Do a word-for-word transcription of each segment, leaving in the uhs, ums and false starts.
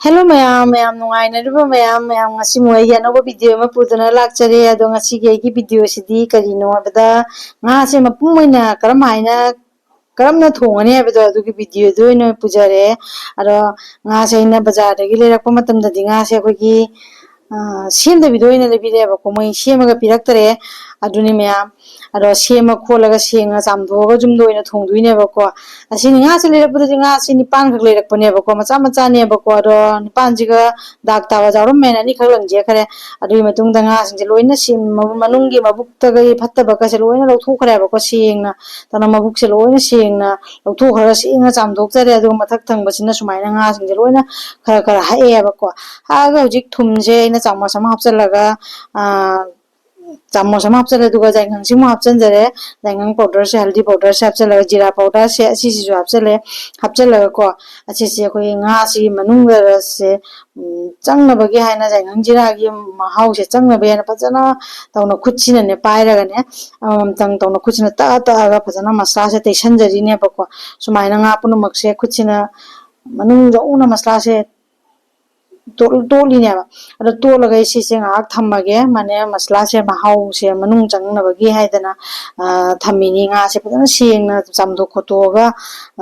Hello ꯃꯌꯥꯝ, ꯃꯌꯥꯝ ꯅꯨꯡꯉꯥꯏꯅꯔꯤꯕ ꯃꯌꯥꯝ, ꯃꯌꯥꯝ ꯉꯁꯤꯃꯨꯛ ꯑꯩꯒꯤ ꯑꯅꯧꯕ video ꯑꯃ ꯄꯨꯗꯨꯅ ꯂꯥꯛꯆꯔꯦ꯫ ꯑꯗꯣ ꯉꯁꯤꯒꯤ ꯑꯩꯒꯤ video ꯁꯤꯗꯤ ꯀꯔꯤꯅꯣ ꯍꯥꯏꯕꯗ, ꯉꯥꯁꯦ ꯃꯄꯨꯡ ꯑꯣꯏꯅ ꯀꯔꯝ ꯍꯥꯏꯅ, ꯀꯔꯝꯅ ꯊꯣꯡꯒꯅꯤ ꯍꯥꯏꯕꯗꯣ ꯑꯗꯨꯒꯤ video ꯗꯨ ꯑꯣꯏꯅ ꯄꯨꯖꯔꯦ꯫ ꯑꯗꯣ ꯉꯥꯁꯦ ꯑꯩꯅ ꯕꯖꯥꯔꯗꯒꯤ ꯂꯩꯔꯛꯄ ꯃꯇꯝꯗꯗꯤ ꯉꯥꯁꯦ ꯑꯩꯈꯣꯏꯒꯤ, ꯑ, ꯁꯦꯝꯗꯕꯤꯗ ꯑꯣꯏꯅ ꯂꯩꯕꯤꯔꯛꯑꯦꯕꯀꯣ꯫ ꯃꯣꯏ ꯁꯦꯝꯃꯒ ꯄꯤꯔꯛꯇꯔꯦ꯫ ꯑꯗꯨꯅꯤ ꯃꯌꯥꯝ꯫ ꯑꯗꯣ ꯁꯦꯝꯃ ꯈꯣꯠꯂꯒ ꯁꯦꯡꯅ ꯆꯥꯝꯊꯣꯛꯑꯒ ꯌꯨꯝꯗ ꯑꯣꯏꯅ ꯊꯣꯡꯗꯣꯏꯅꯦꯕꯀꯣ꯫ ꯑꯁꯤꯅꯤ ꯉꯥꯁꯦ ꯂꯩꯔꯛꯄꯗꯗꯤ ꯉꯥꯁꯦ ꯅꯤꯄꯥꯟꯈꯛ ꯂꯩꯔꯛꯄꯅꯦꯕꯀꯣ, ꯃꯆꯥ ꯃꯆꯥꯅꯦꯕꯀꯣ꯫ ꯑꯗꯣ ꯅꯤꯄꯥꯟꯁꯤꯒ ꯗꯥꯛ ꯇꯥꯕ ꯌꯥꯎꯔꯝꯃꯦꯅ ꯑꯅꯤꯈꯛ ꯂꯪꯖꯦꯠꯈ꯭ꯔꯦ꯫ ꯑꯗꯨꯒꯤ ꯃꯇꯨꯡꯗ ꯉꯥꯁꯤꯡꯁꯦ ꯂꯣꯏꯅ ꯁꯦꯝ-, ꯃꯅꯨꯡꯒꯤ ꯃꯕꯨꯛꯇꯒꯤ ꯐꯠꯇꯕꯒꯁꯦ ꯂꯣꯏꯅ ꯂꯧꯊꯣꯛꯈ꯭ꯔꯦꯕꯀꯣ, ꯁꯦꯡꯅ꯫ ꯇꯧꯅ ꯃꯕꯨꯛꯁꯦ ꯂꯣꯏꯅ ꯁꯦꯡꯅ ꯂꯧꯊꯣꯛꯈ꯭ꯔꯒ ꯁꯦꯡꯅ ꯆꯥꯝꯊꯣꯛꯆꯔꯦ꯫ ꯑꯗꯨꯒ ꯃꯊꯛ ꯊꯪꯕꯁꯤꯅ ꯁꯨꯃꯥꯏꯅ ꯉꯥꯁꯤꯡꯁꯦ ꯂꯣꯏꯅ ꯈꯔ ꯈꯔ ꯍꯛꯑꯦꯕꯀꯣ꯫ ꯍꯛꯑꯒ ꯍꯧꯖꯤꯛ ꯊꯨꯝꯁꯦ ꯑꯩꯅ ꯆꯥꯃꯁ ꯑꯃ ꯍꯥꯞꯆꯤꯜꯂꯒ, ꯑꯥ, ꯆꯥꯃꯁ ꯑꯃ ꯍꯥꯞꯆꯤꯜꯂꯦ꯫ ꯑꯗꯨꯒ ꯌꯥꯏꯉꯪꯁꯤꯃꯨꯛ ꯍꯥꯞꯆꯤꯟꯖꯔꯦ꯫ ꯌꯥꯏꯉꯪ powder ꯁꯦ, ꯍꯜꯗꯤ powder ꯁꯦ ꯍꯥꯞꯆꯤꯜꯂꯒ, ꯖꯤꯔꯥ powder ꯁꯦ ꯑꯁꯤꯁꯤꯁꯨ ꯍꯥꯞꯆꯤꯜꯂꯦ꯫ ꯍꯥꯞꯆꯤꯜꯂꯒꯀꯣ, ꯑꯁꯤꯁꯦ ꯑꯩꯈꯣꯏꯒꯤ ꯉꯥꯁꯤꯒꯤ ꯃꯅꯨꯡꯗꯁꯦ, ꯎꯝ, ꯆꯪꯅꯕꯒꯤ ꯍꯥꯏꯅ, ꯌꯥꯏꯉꯪ ꯖꯤꯔꯥꯒꯤ ꯃꯍꯥꯎꯁꯦ ꯆꯪꯅꯕꯒꯤ ꯍꯥꯏꯅ ꯐꯖꯅ ꯇꯧꯅ ꯈꯨꯠꯁꯤꯅꯅꯦ ꯄꯥꯏꯔꯒꯅꯦ, ꯑꯃꯃꯝꯇꯪ ꯇꯧꯅ ꯈꯨꯠꯁꯤꯅ ꯇꯛꯑ ꯇꯛꯑꯒ ꯐꯖꯅ ꯃꯁꯂꯥꯁꯦ ꯇꯩꯁꯟꯖꯔꯤꯅꯦꯕꯀꯣ꯫ ꯁꯨꯃꯥꯏꯅ ꯉꯥ ꯄꯨꯝꯅꯃꯛꯁꯦ ꯈꯨꯠꯁꯤꯅ ꯃꯅꯨꯡ ꯌꯧꯅ ꯃꯁꯂꯥꯁꯦ ꯇꯣꯠ-, ꯇꯣꯠꯂꯤꯅꯦꯕ꯫ ꯑꯗꯣ ꯇꯣꯠꯂꯒ ꯑꯩ ꯁꯤꯁꯦ ꯉꯥꯏꯍꯥꯛ ꯊꯝꯃꯒꯦ꯫ ꯃꯥꯅꯦ, ꯃꯁꯂꯥꯁꯦ ꯃꯍꯥꯎꯁꯦ ꯃꯅꯨꯡ ꯆꯪꯅꯕꯒꯤ ꯍꯥꯏꯗꯅ, ꯑ, ꯊꯝꯃꯤꯅꯤ꯫ ꯉꯥꯁꯦ ꯐꯖꯅ ꯁꯦꯡꯅ ꯆꯥꯝꯊꯣꯛ ꯈꯣꯠꯇꯣꯛꯑꯒ,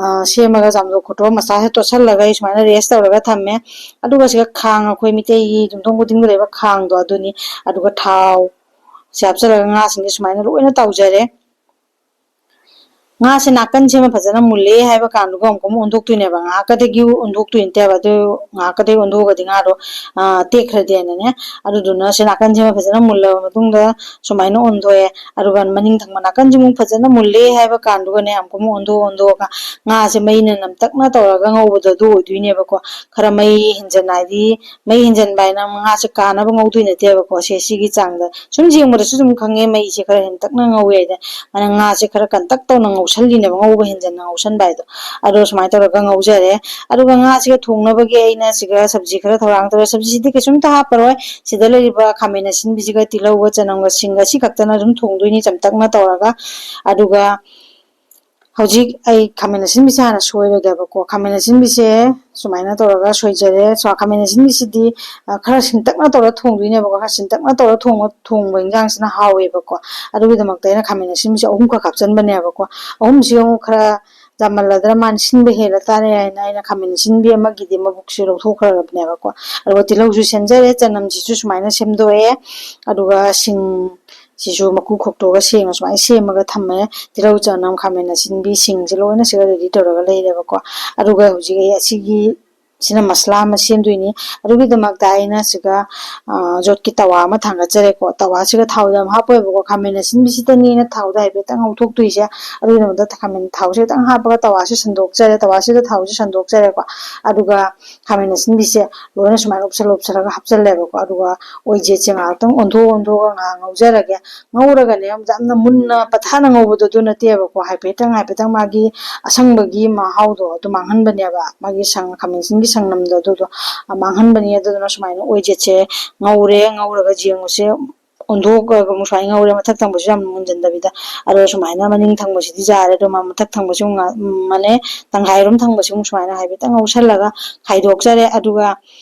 ꯑ, ꯁꯦꯝꯃꯒ ꯆꯥꯝꯊꯣꯛ ꯈꯣꯠꯇꯣꯛꯑꯒ ꯃꯁꯂꯥꯁꯦ ꯇꯣꯠꯁꯜꯂꯒ ꯑꯩ ꯁꯨꯃꯥꯏꯅ rest ꯇꯧꯔꯒ ꯊꯝꯃꯦ꯫ ꯑꯗꯨꯒ ꯁꯤꯒ ꯈꯥꯡ, ꯑꯩꯈꯣꯏ ꯃꯤꯇꯩꯒꯤ ꯌꯨꯝꯊꯣꯡ ꯈꯨꯗꯤꯡꯗ ꯂꯩꯕ ꯈꯥꯡꯗꯣ, ꯑꯗꯨꯅꯤ꯫ ꯑꯗꯨꯒ ꯊꯥꯎ ꯁꯦ ꯍꯥꯞꯆꯤꯜꯂꯒ ꯉꯥꯁꯤꯡꯁꯦ ꯁꯨꯃꯥꯏꯅ ꯂꯣꯏꯅ ꯇꯥꯎꯖꯔꯦ꯫ ꯉꯥꯁꯦ ꯅꯥꯀꯟꯁꯤꯃ ꯐꯖꯅ ꯃꯨꯜꯂꯦ ꯍꯥꯏꯕ ꯀꯥꯟꯗꯨꯒ ꯑꯃꯨꯛꯀ ꯑꯃꯨꯛ ꯑꯣꯟꯊꯣꯛꯇꯣꯏꯅꯦꯕ꯫ ꯉꯥꯏꯍꯥꯛꯀꯗꯒꯤ ꯑꯣꯟꯊꯣꯛꯇꯣꯏ ꯅꯠꯇꯦꯕ꯫ ꯑꯗꯨ ꯉꯥꯏꯍꯥꯛꯀꯗꯒꯤ ꯑꯣꯟꯊꯣꯛꯑꯒꯗꯤ ꯉꯥꯗꯣ, ꯑ, ꯇꯦꯛꯈ꯭ꯔꯗꯤꯅꯅꯦ꯫ ꯑꯗꯨꯗꯨꯅ ꯁꯤ ꯅꯥꯀꯟꯁꯤꯃ ꯐꯖꯅ ꯃꯨꯜꯂꯕ ꯃꯇꯨꯡꯗ ꯁꯨꯃꯥꯏꯅ ꯑꯣꯟꯊꯣꯛꯑꯦ꯫ ꯑꯗꯨꯒ ꯃꯅꯤꯡ ꯊꯪꯕ ꯅꯥꯀꯟꯁꯤꯃꯨꯛ ꯐꯖꯅ ꯃꯨꯜꯂꯦ ꯍꯥꯏꯕ ꯀꯥꯟꯗꯨꯒꯅꯦ ꯑꯃꯨꯛꯀ ꯑꯃꯨꯛ ꯑꯣꯟꯊꯣꯛ ꯑꯣꯟꯊꯣꯛꯑꯒ ꯉꯥꯁꯦ ꯃꯩꯅ ꯅꯝꯇꯛꯅ ꯇꯧꯔꯒ ꯉꯧꯕꯗꯣ ꯑꯗꯨ ꯑꯣꯏꯗꯣꯏꯅꯦꯕꯀꯣ꯫ ꯈꯔ ꯃꯩ ꯍꯦꯟꯖꯟ ꯍꯥꯏꯗꯤ ꯃꯩ ꯍꯦꯟꯖꯟꯕ ꯍꯥꯏꯅ ꯉꯥꯁꯦ ꯀꯥꯅꯕ ꯉꯧꯗꯣꯏ ꯅꯠꯇꯦꯕꯀꯣ꯫ ꯁꯦ ꯁꯤꯒꯤ ꯆꯥꯡꯗ ꯁꯨꯝ ꯌꯦꯡꯕꯗꯁꯨ ꯑꯗꯨꯝ ꯈꯪꯉꯦ ꯃꯩꯁꯦ ꯈꯔ ꯍꯦꯟꯇꯛꯅ ꯉꯧꯋꯦ ꯍꯥꯏꯗꯤ꯫ ꯑꯗꯨꯅ ꯉꯥꯁꯦ ꯈꯔ ꯀꯟꯇꯛ ꯇꯧꯅ ꯉꯧꯁꯜꯂꯤꯅꯦꯕ, ꯉꯧꯕ ꯍꯦꯟꯖꯟꯅ ꯉꯧꯁꯟꯕ ꯍꯥꯏꯗꯣ꯫ ꯑꯗꯣ ꯁꯨꯃꯥꯏꯅ ꯇꯧꯔꯒ ꯉꯧꯖꯔꯦ꯫ ꯑꯗꯨꯒ ꯉꯥꯁꯤꯒ ꯊꯣꯡꯅꯕꯒꯤ ꯑꯩꯅ ꯁꯤꯒ ꯁꯕꯖꯤ ꯈꯔ ꯊꯧꯔꯥꯡ ꯇꯧꯔꯦ꯫ ꯁꯕꯖꯤꯗꯤ ꯀꯩꯁꯨꯝꯇ ꯍꯥꯞꯄꯔꯣꯏ꯫ ꯁꯤꯗ ꯂꯩꯔꯤꯕ ꯈꯥꯃꯦꯟ ꯑꯁꯤꯟꯕꯤꯁꯤꯒ ꯇꯤꯜꯍꯧꯒ ꯆꯅꯝꯒ ꯁꯤꯡꯒ ꯁꯤ ꯈꯛꯇꯅ ꯑꯗꯨꯝ ꯊꯣꯡꯗꯣꯏꯅꯤ ꯆꯝꯇꯛꯅ ꯇꯧꯔꯒ꯫ ꯑꯗꯨꯒ ꯍꯧꯖꯤꯛ ꯑꯩ ꯈꯥꯃꯦꯟ ꯑꯁꯤꯟꯕꯤꯁꯦ ꯍꯥꯟꯅ ꯁꯣꯏꯔꯒꯦꯕꯀꯣ꯫ ꯈꯥꯃꯦꯟ ꯑꯁꯤꯟꯕꯤꯁꯦ ꯁꯨꯃꯥꯏꯅ ꯇꯧꯔꯒ ꯁꯣꯏꯖꯔꯦ꯫ ꯁꯣ-, ꯈꯥꯃꯦꯟ ꯑꯁꯤꯟꯕꯤꯁꯤꯗꯤ, ꯑ, ꯈꯔ ꯁꯤꯟꯇꯛꯅ ꯇꯧꯔ ꯊꯣꯡꯗꯣꯏꯅꯦꯕꯀꯣ꯫ ꯈꯔ ꯁꯤꯟꯇꯛꯅ ꯇꯧꯔ ꯊꯣꯡꯕ, ꯊꯣꯡꯕ ꯏꯟꯖꯥꯡꯁꯤꯅ ꯍꯥꯎꯋꯦꯕꯀꯣ꯫ ꯑꯗꯨꯒꯤꯗꯃꯛꯇ ꯑꯩꯅ ꯈꯥꯃꯦꯟ ꯑꯁꯤꯟꯕꯤꯁꯦ ꯑꯍꯨꯝꯈꯛ ꯍꯥꯞꯆꯟꯕꯅꯦꯕꯀꯣ꯫ ꯑꯍꯨꯝꯁꯤ ꯑꯃꯨꯛ ꯈꯔ ꯌꯥꯝꯃꯜꯂꯗ꯭ꯔꯥ, ꯃꯥꯅ ꯁꯤꯟꯕ ꯍꯦꯜꯂ ꯇꯥꯔꯦ ꯍꯥꯏꯅ ꯑꯩꯅ ꯈꯥꯃꯦꯟ ꯑꯁꯤꯟꯕꯤ ꯑꯃꯒꯤꯗꯤ ꯃꯕꯨꯛꯁꯦ ꯂꯧꯊꯣꯛꯈ꯭ꯔꯕꯅꯦꯕꯀꯣ꯫ ꯑꯗꯨꯒ ꯇꯤꯜꯍꯧꯁꯨ ꯁꯦꯝꯖꯔꯦ, ꯆꯅꯝꯁꯤꯁꯨ ꯁꯨꯃꯥꯏꯅ ꯁꯦꯝꯗꯣꯛꯑꯦ, ꯑꯗꯨꯒ ꯁꯤꯡ ꯁꯤꯁꯨ ꯃꯀꯨ ꯈꯣꯛꯇꯣꯛꯑꯒ ꯁꯦꯡꯅ ꯁꯨꯃꯥꯏꯅ ꯁꯦꯝꯃꯒ ꯊꯝꯃꯦ꯫ ꯇꯤꯜꯍꯧ, ꯆꯅꯝ, ꯈꯥꯃꯦꯟ ꯑꯁꯤꯟꯕꯤ, ꯁꯤꯡꯁꯦ ꯂꯣꯏꯅ ꯁꯤꯒ ready ꯇꯧꯔꯒ ꯂꯩꯔꯦꯕꯀꯣ꯫ ꯑꯗꯨꯒ ꯍꯧꯖꯤꯛ ꯑꯩ ꯑꯁꯤꯒꯤ ꯁꯤꯅ ꯃꯁꯂꯥ ꯑꯃ ꯁꯦꯝꯗꯣꯏꯅꯤ꯫ ꯑꯗꯨꯒꯤꯗꯃꯛꯇ ꯑꯩꯅ ꯁꯤꯒ, ꯑ, ꯖꯣꯠꯀꯤ ꯇꯋꯥ ꯑꯃ ꯊꯥꯡꯒꯠꯆꯔꯦꯀꯣ꯫ ꯇꯋꯥꯁꯤꯒ ꯊꯥꯎꯗ ꯌꯥꯝ ꯍꯥꯞꯄꯣꯏꯕꯀꯣ, ꯈꯥꯃꯦꯟ ꯑꯁꯤꯟꯕꯤꯁꯤꯗꯅꯦꯅ ꯊꯥꯎꯗ ꯍꯥꯏꯐꯦꯠꯇꯪ ꯉꯧꯊꯣꯛꯇꯣꯏꯁꯦ꯫ ꯑꯗꯨꯒꯤꯗꯃꯛꯇ ꯈꯥꯃꯦꯟ ꯊꯥꯎꯁꯦ ꯈꯤꯇꯪ ꯍꯥꯞꯄꯒ ꯇꯋꯥꯁꯦ ꯁꯟꯗꯣꯛꯆꯔꯦ, ꯇꯋꯥꯁꯤꯗ ꯊꯥꯎꯁꯦ ꯁꯟꯗꯣꯛꯆꯔꯦꯀꯣ꯫ ꯑꯗꯨꯒ ꯈꯥꯃꯦꯟ ꯑꯁꯤꯟꯕꯤꯁꯦ ꯂꯣꯏꯅ ꯁꯨꯃꯥꯏꯅ ꯎꯞꯁꯜ ꯎꯞꯁꯜꯂꯒ ꯍꯥꯞꯆꯜꯂꯦꯕꯀꯣ꯫ ꯑꯗꯨꯒ ꯑꯣꯏꯖꯦꯠꯁꯦ ꯉꯥꯏꯍꯥꯛꯇꯪ ꯑꯣꯟꯊꯣꯛ ꯑꯣꯟꯊꯣꯛꯑꯒ ꯉꯥꯏꯍꯥꯛ ꯉꯧꯖꯔꯒꯦ꯫ ꯉꯧꯔꯒꯅꯦ, ꯌꯥꯝꯅ ꯃꯨꯟꯅ ꯄꯠꯊꯥꯅ ꯉꯧꯕꯗꯣ ꯑꯗꯨ ꯅꯠꯇꯦꯕꯀꯣ꯫ ꯍꯥꯏꯐꯦꯠꯇꯪ ꯍꯥꯏꯐꯦꯠꯇꯪ ꯃꯥꯒꯤ ꯑꯁꯪꯕꯒꯤ ꯃꯍꯥꯎꯗꯣ ꯑꯗꯨ ꯃꯥꯡꯍꯟꯕꯅꯦꯕ, ꯃꯥꯒꯤ ꯁꯪ-, ꯈꯥꯃꯦꯟ ꯑꯁꯤꯟꯕꯒꯤ ꯁꯪꯅꯝꯗꯣ ꯑꯗꯨꯗꯣ, ꯑ, ꯃꯥꯡꯍꯟꯕꯅꯤ꯫ ꯑꯗꯨꯗꯨꯅ ꯁꯨꯃꯥꯏꯅ ꯑꯣꯏꯖꯦꯠꯁꯦ ꯉꯧꯔꯦ, ꯉꯧꯔꯒ ꯌꯦꯡꯉꯨꯁꯦ꯫ ꯑꯣꯟꯊꯣꯛꯑꯒ ꯑꯃꯨꯛ ꯁꯨꯃꯥꯏꯅ ꯉꯧꯔꯦ, ꯃꯊꯛ ꯊꯪꯕꯁꯨ ꯌꯥꯝ ꯃꯨꯟꯖꯟꯗꯕꯤꯗ꯫ ꯑꯗꯣ ꯁꯨꯃꯥꯏꯅ ꯃꯅꯤꯡ ꯊꯪꯕꯁꯤꯗꯤ ꯌꯥꯔꯦ꯫ ꯑꯗꯣ ꯃꯥ ꯃꯊꯛ ꯊꯪꯕꯁꯤ ꯑꯃꯨꯛ ꯉꯥ-, ꯃꯨꯟꯕꯅꯦ, ꯇꯪꯈꯥꯏꯔꯣꯝ ꯊꯪꯕꯁꯤ ꯑꯃꯨꯛ ꯁꯨꯃꯥꯏꯅ ꯍꯥꯏꯐꯦꯠꯇꯪ ꯉꯧꯁꯜꯂꯒ ꯈꯥꯏꯗꯣꯛꯆꯔꯦ꯫ ꯑꯗꯨꯒ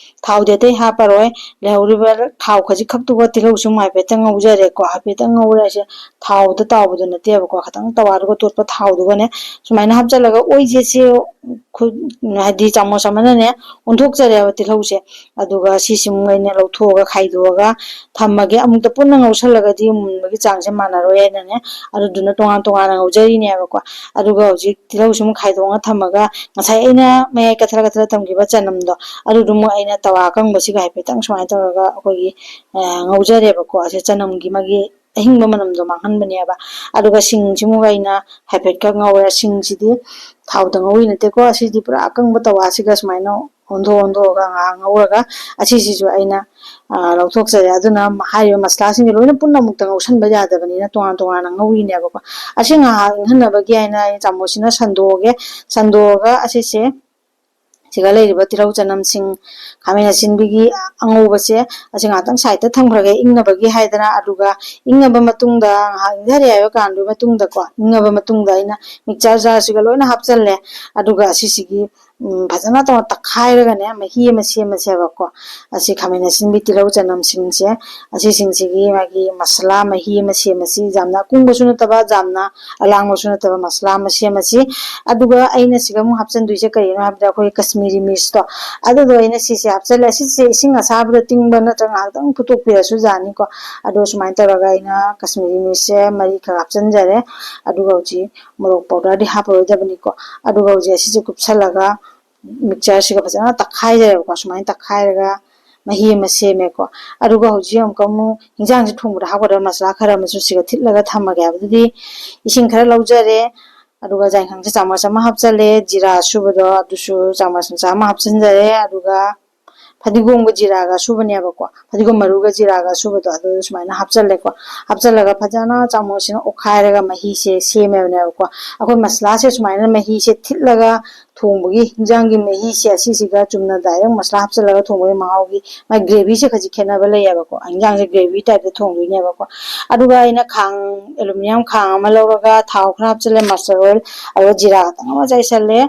ꯊꯥꯎꯗꯤ ꯑꯇꯩ ꯍꯥꯞꯄꯔꯣꯏ꯫ ꯂꯩꯍꯧꯔꯤꯕ ꯊꯥꯎ ꯈꯖꯤꯛ ꯈꯛꯇꯨꯒ ꯇꯤꯜꯍꯧꯁꯨ ꯑꯃꯨꯛ ꯍꯥꯏꯐꯦꯠꯇꯪ ꯉꯧꯖꯔꯦꯀꯣ꯫ ꯍꯥꯏꯐꯦꯠꯇꯪ ꯉꯧꯔꯦ ꯍꯥꯏꯁꯦ, ꯊꯥꯎꯗ ꯇꯥꯎꯕꯗꯣ ꯅꯠꯇꯦꯕꯀꯣ, ꯈꯤꯇꯪ ꯇꯋꯥꯗꯨꯒ ꯇꯣꯠꯄ ꯊꯥꯎꯗꯨꯒꯅꯦ ꯁꯨꯃꯥꯏꯅ ꯍꯥꯞꯆꯜꯂꯒ ꯑꯣꯏꯖꯦꯠꯁꯦ ꯈꯨꯠ, ꯍꯥꯏꯗꯤ ꯆꯥꯃꯁ ꯑꯃꯅꯅꯦ ꯑꯣꯟꯊꯣꯛꯆꯔꯦꯕ ꯇꯤꯜꯍꯧꯁꯦ꯫ ꯑꯗꯨꯒ ꯁꯤꯁꯤꯃꯨꯛ ꯑꯩꯅ ꯂꯧꯊꯣꯛꯑꯒ ꯈꯥꯏꯗꯣꯛꯑꯒ ꯊꯝꯃꯒꯦ꯫ ꯑꯃꯨꯛꯇ ꯄꯨꯟꯅ ꯉꯧꯁꯜꯂꯒꯗꯤ ꯃꯨꯟꯕꯒꯤ ꯆꯥꯡꯁꯦ ꯃꯥꯟꯅꯔꯣꯏ ꯍꯥꯏꯅꯅꯦ, ꯑꯗꯨꯗꯨꯅ ꯇꯣꯉꯥꯟ ꯇꯣꯉꯥꯟꯅ ꯉꯧꯖꯔꯤꯅꯦꯕꯀꯣ꯫ ꯑꯗꯨꯒ ꯍꯧꯖꯤꯛ ꯇꯤꯜꯍꯧꯁꯤꯃꯨꯛ ꯈꯥꯏꯗꯣꯛꯑꯒ ꯊꯝꯃꯒ ꯉꯁꯥꯏ ꯑꯩꯅ ꯃꯌꯥꯏ ꯀꯠꯊꯔ ꯀꯠꯊꯔ ꯊꯝꯈꯤꯕ ꯆꯅꯝꯗꯣ ꯑꯗꯨꯗꯨꯃꯨꯛ ꯑꯩꯅ ꯇꯋꯥ ꯑꯀꯪꯕꯁꯤꯒ ꯍꯥꯏꯐꯦꯠꯇꯪ ꯁꯨꯃꯥꯏꯅ ꯇꯧꯔꯒ ꯑꯩꯈꯣꯏꯒꯤ, ꯑ, ꯉꯧꯖꯔꯦꯕꯀꯣ꯫ ꯑꯁꯤ ꯆꯅꯝꯒꯤ ꯃꯥꯒꯤ ꯑꯍꯤꯡꯕ ꯃꯅꯝꯗꯣ ꯃꯥꯡꯍꯟꯕꯅꯦꯕ꯫ ꯑꯗꯨꯒ ꯁꯤꯡꯁꯤꯃꯨꯛ ꯑꯩꯅ ꯍꯥꯏꯐꯦꯠꯀ ꯉꯧꯔꯦ꯫ ꯁꯤꯡꯁꯤꯗꯤ ꯊꯥꯎꯗ ꯉꯧꯔꯤ ꯅꯠꯇꯦꯀꯣ꯫ ꯑꯁꯤꯗꯤ ꯄꯨꯔꯥ ꯑꯀꯪꯕ ꯇꯋꯥꯁꯤꯒ ꯁꯨꯃꯥꯏꯅ ꯑꯣꯟꯊꯣꯛ ꯑꯣꯟꯊꯣꯛꯑꯒ ꯉꯥꯏꯍꯥꯛ ꯉꯧꯔꯒ ꯑꯁꯤꯁꯤꯁꯨ ꯑꯩꯅ, ꯑ, ꯂꯧꯊꯣꯛꯆꯔꯦ꯫ ꯑꯗꯨꯅ ꯍꯥꯏꯔꯤꯕ ꯃꯁꯂꯥꯁꯤꯡꯁꯦ ꯂꯣꯏꯅ ꯄꯨꯟꯅ ꯑꯃꯨꯛꯇ ꯉꯧꯁꯟꯕ ꯌꯥꯗꯕꯅꯤꯅ ꯇꯣꯉꯥꯟ ꯇꯣꯉꯥꯟꯅ ꯉꯧꯔꯤꯅꯦꯕꯀꯣ꯫ ꯑꯁꯤ ꯉꯥꯏꯍꯥꯛ ꯏꯪꯍꯟꯅꯕꯒꯤ ꯍꯥꯏꯅ ꯑꯩ ꯆꯥꯃꯁꯁꯤꯅ ꯁꯟꯗꯣꯛꯑꯒꯦ꯫ ꯁꯟꯗꯣꯛꯑꯒ ꯑꯁꯤꯁꯦ ꯁꯤꯒ ꯂꯩꯔꯤꯕ ꯇꯤꯜꯍꯧ ꯆꯅꯝꯁꯤꯡ, ꯈꯥꯃꯦꯟ ꯑꯁꯤꯟꯕꯤꯒꯤ ꯑꯉꯧꯕꯁꯦ, ꯑꯁꯤ ꯉꯥꯛꯇꯪ side ꯇ ꯊꯝꯈ꯭ꯔꯒꯦ ꯏꯪꯅꯕꯒꯤ ꯍꯥꯏꯗꯅ꯫ ꯑꯗꯨꯒ ꯏꯪꯉꯕ ꯃꯇꯨꯡꯗ, ꯉꯥꯏꯍꯥꯛ ꯏꯪꯊꯔꯦ ꯍꯥꯏꯕ ꯀꯥꯟꯗꯨꯒꯤ ꯃꯇꯨꯡꯗꯀꯣ, ꯏꯪꯉꯕ ꯃꯇꯨꯡꯗ ꯑꯩꯅ mixture jar ꯁꯤꯒ ꯂꯣꯏꯅ ꯍꯥꯞꯆꯜꯂꯦ꯫ ꯑꯗꯨꯒ ꯑꯁꯤꯁꯤꯒꯤ, ꯎꯝ, ꯐꯖꯅ ꯇꯧꯅ ꯇꯛꯈꯥꯏꯔꯒꯅꯦ, ꯃꯍꯤ ꯑꯃ ꯁꯦꯝꯃꯁꯦꯕꯀꯣ꯫ ꯑꯁꯤ ꯈꯥꯃꯦꯟ ꯑꯁꯤꯟꯕꯤ, ꯇꯤꯜꯍꯧ ꯆꯅꯝꯁꯤꯡꯁꯦ, ꯑꯁꯤꯁꯤꯡꯁꯤꯒꯤ ꯃꯥꯒꯤ ꯃꯁꯥꯂꯥ ꯃꯍꯤ ꯑꯃ ꯁꯦꯝꯃꯁꯤ꯫ ꯌꯥꯝꯅ ꯑꯀꯪꯕꯁꯨ ꯅꯠꯇꯕ, ꯌꯥꯝꯅ ꯑꯂꯥꯡꯕꯁꯨ ꯅꯠꯇꯕ ꯃꯁꯥꯂꯥ ꯑꯃ ꯁꯦꯝꯃꯁꯤ꯫ ꯑꯗꯨꯒ ꯑꯩꯅ ꯁꯤꯒ ꯑꯃꯨꯛ ꯍꯥꯞꯆꯤꯟꯗꯣꯏꯁꯦ ꯀꯔꯤꯅꯣ ꯍꯥꯏꯕꯗ, ꯑꯩꯈꯣꯏ ꯀꯁꯃꯤꯔꯤ ꯃꯤꯔꯆꯇꯣ, ꯑꯗꯨꯗꯣ ꯑꯩꯅ ꯁꯤꯁꯦ ꯍꯥꯞꯆꯜꯂꯦ꯫ ꯁꯤꯁꯦ ꯏꯁꯤꯡ ꯑꯁꯥꯕꯗ ꯇꯤꯡꯕ ꯅꯠꯇ꯭ꯔꯒ ꯉꯥꯏꯍꯥꯛꯇꯪ ꯐꯨꯠꯇꯣꯛꯄꯤꯔꯁꯨ ꯌꯥꯅꯤꯀꯣ꯫ ꯑꯗꯣ ꯁꯨꯃꯥꯏꯅ ꯇꯧꯔꯒ ꯑꯩꯅ ꯀꯁꯃꯤꯔꯤ ꯃꯤꯔꯆꯁꯦ ꯃꯔꯤ ꯈꯛ ꯍꯥꯞꯆꯤꯟꯖꯔꯦ꯫ ꯑꯗꯨꯒ ꯍꯧꯖꯤꯛ ꯃꯣꯔꯣꯛ powder ꯗꯤ ꯍꯥꯞꯄꯔꯣꯏꯗꯕꯅꯤꯀꯣ꯫ ꯑꯗꯨꯒ ꯍꯧꯖꯤꯛ ꯑꯁꯤꯁꯦ ꯀꯨꯞꯁꯜꯂꯒ mixture ꯁꯤꯒ ꯐꯖꯅ ꯇꯛꯈꯥꯏꯖꯔꯦꯕꯀꯣ꯫ ꯁꯨꯃꯥꯏꯅ ꯇꯛꯈꯥꯏꯔꯒ ꯃꯍꯤ ꯑꯃ ꯁꯦꯝꯃꯦꯀꯣ꯫ ꯑꯗꯨꯒ ꯍꯧꯖꯤꯛ ꯑꯃꯨꯛꯀ ꯑꯃꯨꯛ ꯏꯟꯖꯥꯡꯁꯦ ꯊꯣꯡꯕꯗ ꯍꯥꯞꯀꯗꯕ ꯃꯁꯥꯂꯥ ꯈꯔ ꯑꯃꯁꯨ ꯁꯤꯒ ꯊꯤꯠꯂꯒ ꯊꯝꯃꯒꯦ ꯍꯥꯏꯕꯗꯨꯗꯤ, ꯏꯁꯤꯡ ꯈꯔ ꯂꯧꯖꯔꯦ꯫ ꯑꯗꯨꯒ ꯌꯥꯏꯉꯪꯁꯦ ꯆꯥꯃꯁ ꯑꯃ ꯍꯥꯞꯆꯜꯂꯦ, ꯖꯤꯔꯥ ꯑꯁꯨꯕꯗꯣ ꯑꯗꯨꯁꯨ ꯆꯥꯃꯁ ꯃꯆꯥ ꯑꯃ ꯍꯥꯞꯆꯤꯟꯖꯔꯦ꯫ ꯑꯗꯨꯒ ꯐꯗꯤꯒꯣꯝꯒ ꯖꯤꯔꯥꯒ ꯑꯁꯨꯕꯅꯦꯕꯀꯣ, ꯐꯗꯤꯒꯣꯝ ꯃꯔꯨꯒ ꯖꯤꯔꯥꯒ ꯑꯁꯨꯕꯗꯣ ꯑꯗꯨ ꯁꯨꯃꯥꯏꯅ ꯍꯥꯞꯆꯜꯂꯦꯀꯣ꯫ ꯍꯥꯞꯆꯜꯂꯒ ꯐꯖꯅ ꯆꯥꯃꯁꯁꯤꯅ ꯑꯣꯠꯈꯥꯏꯔꯒ ꯃꯍꯤꯁꯦ ꯁꯦꯝꯃꯦꯕꯅꯦꯕꯀꯣ꯫ ꯑꯩꯈꯣꯏ ꯃꯁꯥꯂꯥꯁꯦ ꯁꯨꯃꯥꯏꯅ ꯃꯍꯤꯁꯦ ꯊꯤꯠꯂꯒ ꯊꯣꯡꯕꯒꯤ, ꯍꯤꯟꯖꯥꯡꯒꯤ ꯃꯍꯤꯁꯦ ꯑꯁꯤꯁꯤꯒ ꯆꯨꯝꯅ direct ꯃꯁꯥꯂꯥ ꯍꯥꯞꯆꯜꯂꯒ ꯊꯣꯡꯕꯒꯤ ꯃꯍꯥꯎꯒꯤ, ꯃꯥꯒꯤ gravy ꯁꯦ ꯈꯖꯤꯛ ꯈꯦꯠꯅꯕ ꯂꯩꯌꯦꯕꯀꯣ꯫ ꯍꯤꯟꯖꯥꯡꯁꯦ gravy type ꯇ ꯊꯣꯡꯗꯣꯏꯅꯦꯕꯀꯣ꯫ ꯑꯗꯨꯒ ꯑꯩꯅ ꯈꯥꯡ, aluminium ꯈꯥꯡ ꯑꯃ ꯂꯧꯔꯒ ꯊꯥꯎ ꯈꯔ ꯍꯥꯞꯆꯜꯂꯦ, mustard oil, ꯑꯗꯨꯒ ꯖꯤꯔꯥ ꯈꯇꯪ ꯑꯃ ꯆꯥꯏꯁꯜꯂꯦ꯫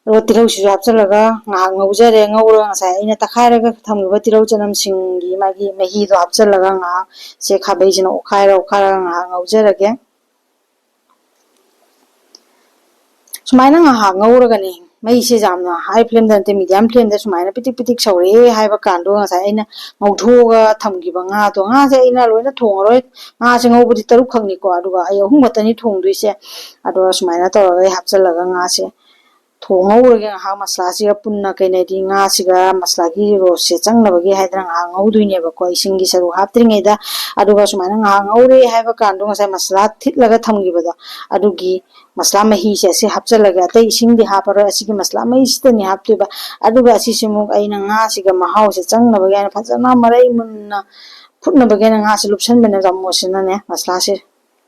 ꯑꯗꯨꯒ ꯇꯤꯜꯍꯧꯁꯤꯁꯨ ꯍꯥꯞꯆꯜꯂꯒ ꯉꯥꯏꯍꯥꯛ ꯉꯧꯖꯔꯦ꯫ ꯉꯧꯔꯒ ꯉꯁꯥꯏ ꯑꯩꯅ ꯇꯛꯈꯥꯏꯔꯒ ꯊꯝꯈꯤꯕ ꯇꯤꯜꯍꯧ ꯆꯅꯝꯁꯤꯡꯒꯤ ꯃꯥꯒꯤ ꯃꯍꯤꯗꯣ ꯍꯥꯞꯆꯜꯂꯒ ꯉꯥꯏꯍꯥꯛꯁꯦ ꯈꯥꯕꯩꯁꯤꯅ ꯑꯣꯠꯈꯥꯏꯔ ꯑꯣꯠꯈꯥꯏꯔꯒ ꯉꯥꯏꯍꯥꯛ ꯉꯧꯖꯔꯒꯦ꯫ ꯁꯨꯃꯥꯏꯅ ꯉꯥꯏꯍꯥꯛ ꯉꯧꯔꯒꯅꯦ, ꯃꯩꯁꯦ ꯌꯥꯝꯅ high flame ꯗ ꯅꯠꯇꯦ, medium flame ꯗ ꯁꯨꯃꯥꯏꯅ ꯄꯤꯇꯤꯛ ꯄꯤꯇꯤꯛ ꯁꯧꯔꯛꯑꯦ ꯍꯥꯏꯕ ꯀꯥꯟꯗꯣ ꯉꯁꯥꯏ ꯑꯩꯅ ꯉꯧꯊꯣꯛꯑꯒ ꯊꯝꯈꯤꯕ ꯉꯥꯗꯣ, ꯉꯥꯁꯦ ꯑꯩꯅ ꯂꯣꯏꯅ ꯊꯣꯡꯉꯔꯣꯏ꯫ ꯉꯥꯁꯦ ꯉꯧꯕꯗꯤ ꯇꯔꯨꯛ ꯈꯛꯅꯤꯀꯣ, ꯑꯗꯨꯒ ꯑꯩ ꯑꯍꯨꯝ ꯈꯛꯇꯅꯤ ꯊꯣꯡꯗꯣꯏꯁꯦ꯫ ꯑꯗꯣ ꯁꯨꯃꯥꯏꯅ ꯇꯧꯔꯒ ꯑꯩ ꯍꯥꯞꯆꯜꯂꯒ ꯉꯥꯁꯦ ꯊꯣꯡ ꯉꯧꯔꯒꯦ ꯉꯥꯏꯍꯥꯛ ꯃꯁꯂꯥꯁꯤꯒ ꯄꯨꯟꯅ ꯀꯩꯅꯣꯗꯤ ꯉꯥꯁꯤꯒ ꯃꯁꯂꯥꯒꯤ ꯔꯣꯁꯁꯦ ꯆꯪꯅꯕꯒꯤ ꯍꯥꯏꯗꯅ ꯉꯥꯏꯍꯥꯛ ꯉꯧꯗꯣꯏꯅꯦꯕꯀꯣ, ꯏꯁꯤꯡꯒꯤ ꯁꯔꯨꯛ ꯍꯥꯞꯇ꯭ꯔꯤꯉꯩꯗ꯫ ꯑꯗꯨꯒ ꯁꯨꯃꯥꯏꯅ ꯉꯥꯏꯍꯥꯛ ꯉꯧꯔꯦ ꯍꯥꯏꯕ ꯀꯥꯟꯗꯣ ꯉꯁꯥꯏ ꯃꯁꯂꯥ ꯊꯤꯠꯂꯒ ꯊꯝꯈꯤꯕꯗꯣ, ꯑꯗꯨꯒꯤ ꯃꯁꯂꯥ ꯃꯍꯤꯁꯦ ꯑꯁꯤ ꯍꯥꯞꯆꯜꯂꯒꯦ꯫ ꯑꯇꯩ ꯏꯁꯤꯡꯗꯤ ꯍꯥꯞꯄꯔꯣꯏ, ꯑꯁꯤꯒꯤ ꯃꯁꯂꯥ ꯃꯍꯤꯁꯤꯗꯅꯤ ꯍꯥꯞꯇꯣꯏꯕ꯫ ꯑꯗꯨꯒ ꯑꯁꯤꯁꯤꯃꯨꯛ ꯑꯩꯅ ꯉꯥꯁꯤꯒ ꯃꯍꯥꯎꯁꯦ ꯆꯪꯅꯕꯒꯤ ꯍꯥꯏꯅ ꯐꯖꯅ ꯃꯔꯩ ꯃꯨꯟꯅ ꯐꯨꯠꯅꯕꯒꯤ ꯍꯥꯏꯅ ꯉꯥꯁꯦ ꯂꯨꯞꯁꯟꯕꯅꯦ ꯆꯥꯃꯁꯁꯤꯅꯅꯦ ꯃꯁꯂꯥꯁꯦ꯫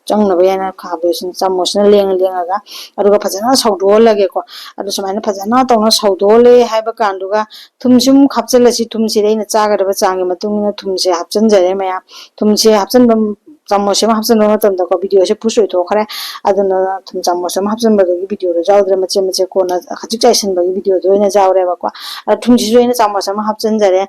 ꯆꯪꯅꯕ ꯍꯥꯏꯅ ꯈꯥꯕꯩꯁꯤꯅ ꯆꯥꯃꯁꯅ ꯂꯦꯡꯉ ꯂꯦꯡꯉꯒ, ꯑꯗꯨꯒ ꯐꯖꯅ ꯁꯧꯗꯣꯛꯍꯜꯂꯒꯦꯀꯣ꯫ ꯑꯗꯨ ꯁꯨꯃꯥꯏꯅ ꯐꯖꯅ ꯇꯧꯅ ꯁꯧꯗꯣꯛꯍꯜꯂꯦ ꯍꯥꯏꯕ ꯀꯥꯟꯗꯨꯒ ꯊꯨꯝꯁꯤ ꯑꯃꯨꯛ ꯍꯥꯞꯆꯤꯜꯂꯁꯤ꯫ ꯊꯨꯝꯁꯤꯗꯤ ꯑꯩꯅ ꯆꯥꯒꯗꯕ ꯆꯥꯡꯒꯤ ꯃꯇꯨꯡ ꯏꯟꯅ ꯊꯨꯝꯁꯦ ꯍꯥꯞꯆꯤꯟꯖꯔꯦ ꯃꯌꯥꯝ꯫ ꯊꯨꯝꯁꯦ ꯍꯥꯞꯆꯤꯟꯕ ꯆꯥꯃꯁ ꯑꯃ ꯍꯥꯞꯆꯤꯟꯕ ꯃꯇꯝꯗꯀꯣ, ꯚꯤꯗꯤꯑꯣꯁꯦ ꯄꯨꯁ ꯑꯣꯏꯊꯣꯛꯈ꯭ꯔꯦ꯫ ꯑꯗꯨꯅ ꯊꯨꯝ ꯆꯥꯃꯁ ꯑꯃ ꯍꯥꯞꯆꯤꯟꯕꯗꯨꯒꯤ ꯚꯤꯗꯤꯑꯣꯗꯣ ꯌꯥꯎꯗ꯭ꯔꯦ, ꯃꯆꯦꯠ ꯃꯆꯦꯠ ꯀꯣꯟꯅ ꯈꯖꯤꯛ ꯆꯥꯏꯁꯤꯟꯕꯒꯤ ꯚꯤꯗꯤꯑꯣꯗꯣ ꯑꯣꯏꯅ ꯌꯥꯎꯔꯦꯕꯀꯣ꯫ ꯑꯗ ꯊꯨꯝꯁꯤꯁꯨ ꯑꯩꯅ ꯆꯥꯃꯁ ꯑꯃ ꯍꯥꯞꯆꯤꯟꯖꯔꯦ꯫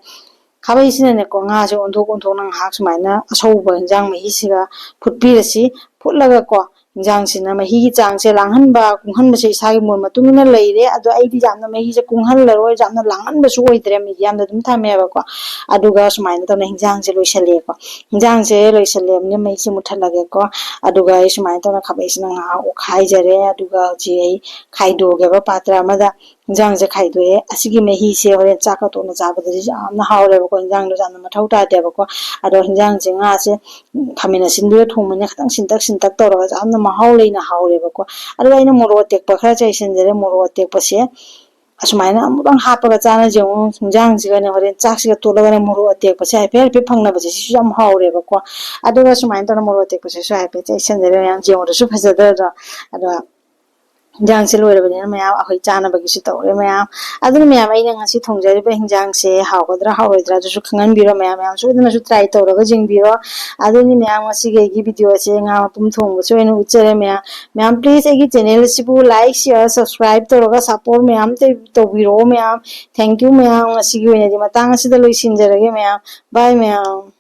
ꯈꯥꯕꯩꯁꯤꯅꯀꯣ ꯉꯥꯁꯦ ꯑꯣꯟꯊꯣꯛ ꯑꯣꯟꯊꯣꯛꯅ ꯉꯥꯏꯍꯥꯛ ꯁꯨꯃꯥꯏꯅ ꯑꯁꯧꯕ ꯏꯟꯖꯥꯡ ꯃꯍꯤꯁꯤꯒ ꯐꯨꯠꯄꯤꯔꯁꯤ꯫ ꯐꯨꯠꯂꯒꯀꯣ ꯏꯟꯖꯥꯡꯁꯤꯅ ꯃꯍꯤꯒꯤ ꯆꯥꯡꯁꯦ ꯂꯥꯡꯍꯟꯕ ꯀꯨꯡꯍꯟꯕꯁꯦ ꯏꯁꯥꯒꯤ ꯃꯣꯠ ꯃꯇꯨꯡ ꯏꯟꯅ ꯂꯩꯔꯦ꯫ ꯑꯗꯣ ꯑꯩꯗꯤ ꯌꯥꯝꯅ ꯃꯍꯤꯁꯦ ꯀꯨꯡꯍꯜꯂꯔꯣꯏ, ꯌꯥꯝꯅ ꯂꯥꯡꯍꯟꯕꯁꯨ ꯑꯣꯏꯗ꯭ꯔꯦ, ꯃꯤꯗꯤꯌꯝꯗ ꯑꯗꯨꯝ ꯊꯝꯃꯦꯕꯀꯣ꯫ ꯑꯗꯨꯒ ꯁꯨꯃꯥꯏꯅ ꯇꯧꯅ ꯍꯤꯟꯖꯥꯡꯁꯦ ꯂꯣꯏꯁꯜꯂꯦꯀꯣ꯫ ꯍꯤꯟꯖꯥꯡꯁꯦ ꯂꯣꯏꯁꯜꯂꯦꯕꯅꯤꯅ ꯃꯩꯁꯦ ꯃꯨꯠꯊꯠꯂꯒꯦꯀꯣ꯫ ꯑꯗꯨꯒ ꯑꯩ ꯁꯨꯃꯥꯏꯅ ꯇꯧꯅ ꯈꯥꯕꯩꯁꯤꯅ ꯉꯥꯏꯍꯥꯛ ꯑꯣꯠꯈꯥꯏꯖꯔꯦ꯫ ꯑꯗꯨꯒ ꯍꯧꯖꯤꯛ ꯑꯩ ꯈꯥꯏꯗꯣꯛꯑꯒꯦꯕ ꯄꯥꯇ꯭ꯔ ꯑꯃꯗ꯫ ꯏꯟꯖꯥꯡꯁꯦ ꯈꯥꯏꯗꯣꯛꯑꯦ꯫ ꯑꯁꯤꯒꯤ ꯃꯍꯤꯁꯦ ꯍꯣꯔꯦꯟ ꯆꯥꯛꯀ ꯇꯣꯠꯅ ꯆꯥꯕꯗꯗꯤ ꯌꯥꯝꯅ ꯍꯥꯎꯔꯦꯕꯀꯣ꯫ ꯏꯟꯖꯥꯡꯗꯣ ꯌꯥꯝꯅ ꯃꯊꯧ ꯇꯥꯗꯦꯕꯀꯣ꯫ ꯑꯗꯣ ꯍꯤꯟꯖꯥꯡꯁꯦ, ꯉꯥꯁꯦ ꯈꯥꯃꯦꯟ ꯑꯁꯤꯟꯕꯤꯒ ꯊꯣꯡꯕꯅꯤꯅ ꯈꯤꯇꯪ ꯁꯤꯟꯇꯛ ꯁꯤꯟꯇꯛ ꯇꯧꯔꯒ ꯌꯥꯝꯅ ꯃꯍꯥꯎ ꯂꯩꯅ ꯍꯥꯎꯔꯦꯕꯀꯣ꯫ ꯑꯗꯨꯒ ꯑꯩꯅ ꯃꯣꯔꯣꯛ ꯑꯇꯦꯛꯄ ꯈꯔ ꯆꯥꯏꯁꯤꯟꯖꯔꯦ꯫ ꯃꯣꯔꯣꯛ ꯑꯇꯦꯛꯄꯁꯦ ꯑꯁꯨꯃꯥꯏꯅ ꯑꯃꯨꯛꯇꯪ ꯍꯥꯞꯄꯒ ꯆꯥꯅꯁꯦ꯫ ꯌꯦꯡꯉꯨ, ꯍꯤꯟꯖꯥꯡꯁꯤꯒꯅꯦ ꯍꯣꯔꯦꯟ ꯆꯥꯛꯁꯤꯒ ꯇꯣꯠꯂꯒꯅꯦ ꯃꯣꯔꯣꯛ ꯑꯇꯦꯛꯄꯁꯦ ꯍꯥꯏꯐꯦꯠ ꯍꯥꯏꯐꯦꯠ ꯐꯪꯅꯕꯁꯦ ꯁꯤꯁꯨ ꯌꯥꯝ ꯍꯥꯎꯔꯦꯕꯀꯣ꯫ ꯑꯗꯨꯒ ꯁꯨꯃꯥꯏꯅ ꯇꯧꯅ ꯃꯣꯔꯣꯛ ꯑꯇꯦꯛꯄꯁꯤꯁꯨ ꯍꯥꯏꯐꯦꯠ ꯆꯥꯏꯁꯤꯟꯖꯔꯦ ꯃꯌꯥꯝ꯫ ꯌꯦꯡꯕꯗꯁꯨ ꯐꯖꯗ꯭ꯔꯗ꯭ꯔꯣ? ꯑꯗꯣ ꯍꯤꯟꯖꯥꯡꯁꯦ ꯂꯣꯏꯔꯕꯅꯤꯅ ꯃꯌꯥꯝ ꯑꯩꯈꯣꯏ ꯆꯥꯅꯕꯒꯤꯁꯨ ꯇꯧꯔꯦ ꯃꯌꯥꯝ꯫ ꯑꯗꯨꯅ ꯃꯌꯥꯝ, ꯑꯩꯅ ꯉꯁꯤ ꯊꯣꯡꯖꯔꯤꯕ ꯍꯤꯟꯖꯥꯡꯁꯦ ꯍꯥꯎꯒꯗ꯭ꯔꯥ ꯍꯥꯎꯔꯣꯏꯗ꯭ꯔꯥ ꯑꯗꯨꯁꯨ ꯈꯪꯍꯟꯕꯤꯔꯣ ꯃꯌꯥꯝ꯫ ꯃꯌꯥꯝ ꯁꯣꯏꯗꯅꯁꯨ ꯇ꯭ꯔꯥꯏ ꯇꯧꯔꯒ ꯌꯦꯡꯕꯤꯔꯣ꯫ ꯑꯗꯨꯅꯤ ꯃꯌꯥꯝ, ꯉꯁꯤꯒꯤ ꯑꯩꯒꯤ ꯚꯤꯗꯤꯑꯣꯁꯦ ꯉꯥ ꯃꯄꯨꯝ ꯊꯣꯡꯕꯁꯦ ꯑꯣꯏꯅ ꯎꯠꯆꯔꯦ ꯃꯌꯥꯝ꯫ ꯃꯌꯥꯝ, ꯄ꯭ꯂꯤꯖ ꯑꯩꯒꯤ ꯆꯦꯅꯦꯜ ꯑꯁꯤꯕꯨ ꯂꯥꯏꯛ, ꯁꯤꯌꯔ, ꯁꯕꯁꯀ꯭ꯔꯥꯏꯕ ꯇꯧꯔꯒ ꯁꯞꯄꯣꯔꯠ ꯃꯌꯥꯝ ꯇꯧ-, ꯇꯧꯕꯤꯔꯛꯑꯣ ꯃꯌꯥꯝ꯫ ꯊꯦꯡꯀ꯭ꯌꯨ ꯃꯌꯥꯝ꯫ ꯉꯁꯤꯒꯤ ꯑꯣꯏꯅꯗꯤ ꯃꯇꯥꯡ ꯑꯁꯤꯗ ꯂꯣꯏꯁꯤꯟꯖꯔꯒꯦ ꯃꯌꯥꯝ꯫ ꯕꯥꯏ ꯃꯌꯥꯝ꯫